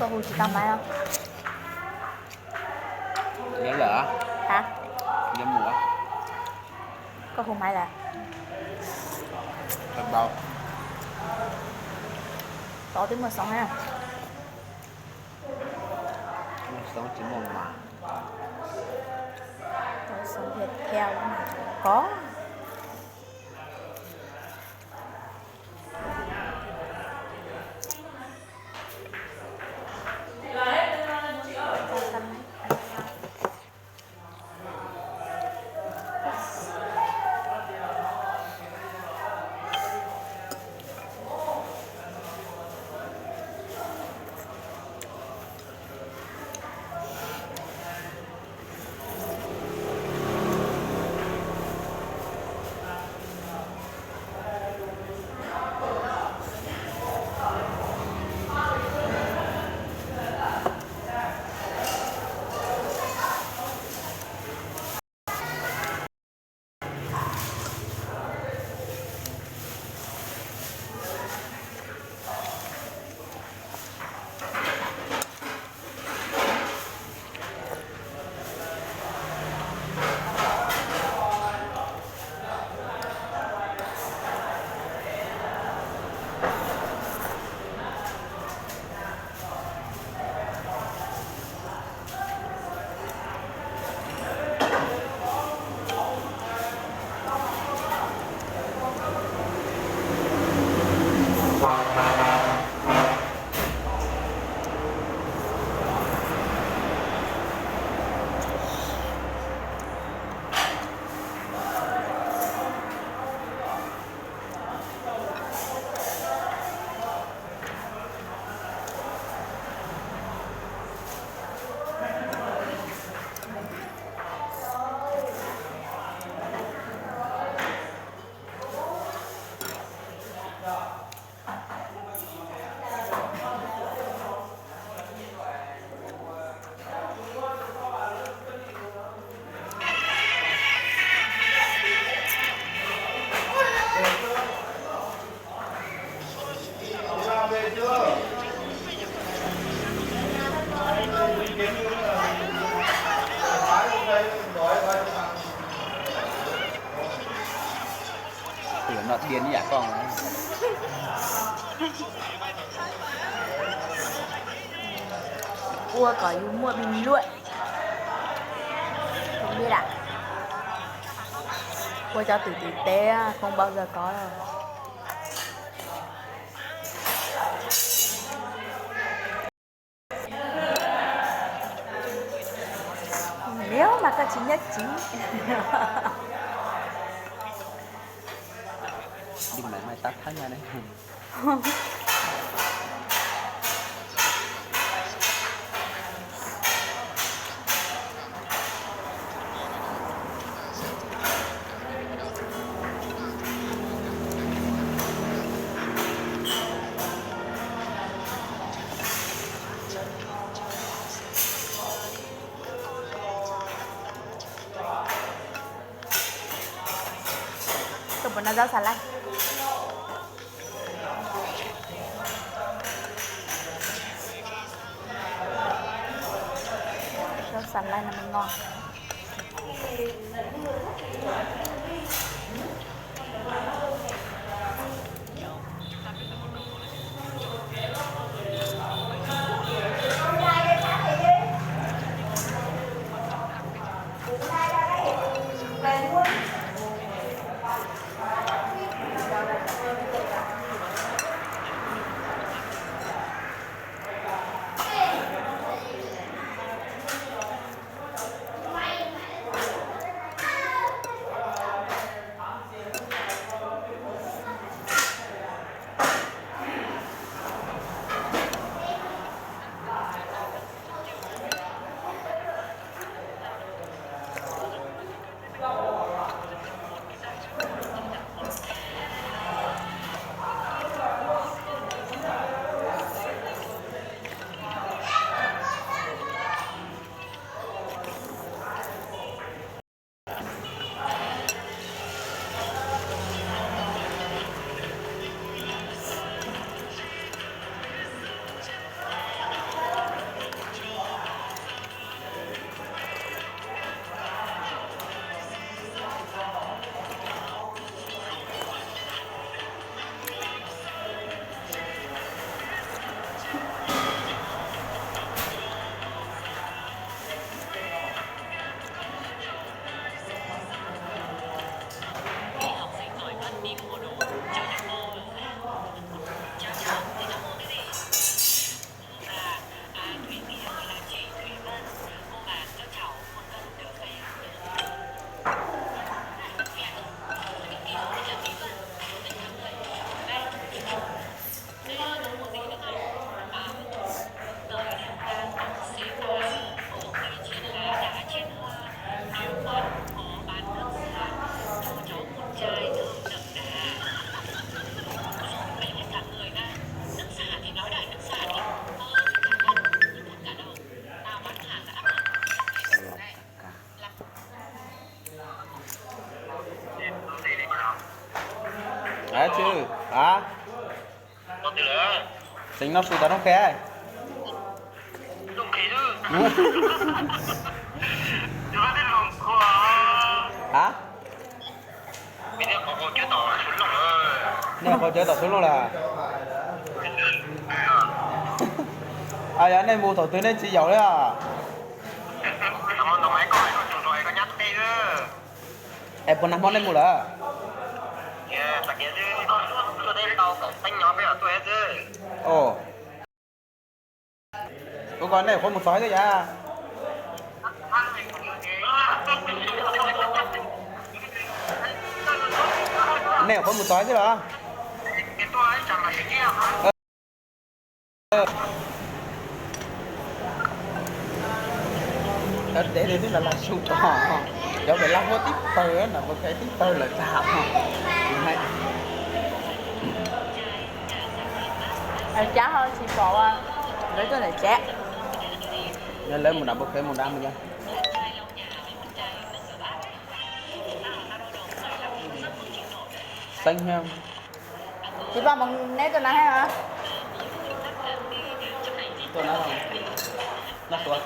Koj hu tsis tau Maiv los? Yog lawm. Hab? Yog mus. Koj hu Maiv lawm? Tod twb muaj Xoov na. Muaj Xoov tsis muaj Maiv. Xoov thiab Theb koj. Kuv yuav noj diav ib yam koj. Ua kom yus muaj bình luận. Ua cov twm tim teb không bao giờ có đâu. Nếu mà koj tsis nhất trí. Koj puas noj zaub xas laij? Zaub xas laij no me no. A, xeev no su tau rooj qe. A, nej qhov chaw tom xub looj lawm. Yog nej mus thaum twg nej tsis yaum li os? Es puas nag hmo nej mus lawm? Ua, ua koj nej qhuav mus txog thiab yam? Nej qhuav mus txog thiab los? Deb li twb los lag su rau, cov pem laj huab tib pawg na, pov khev tib pawg lawm tag. Cab ho tsis pom lawv tuaj ntawm tsev. Yog lawv mus nram pov khev mus nram mus yog. Xeeb thiab. Tsis pom mus neb tuaj na. Tuaj na, noj tuaj.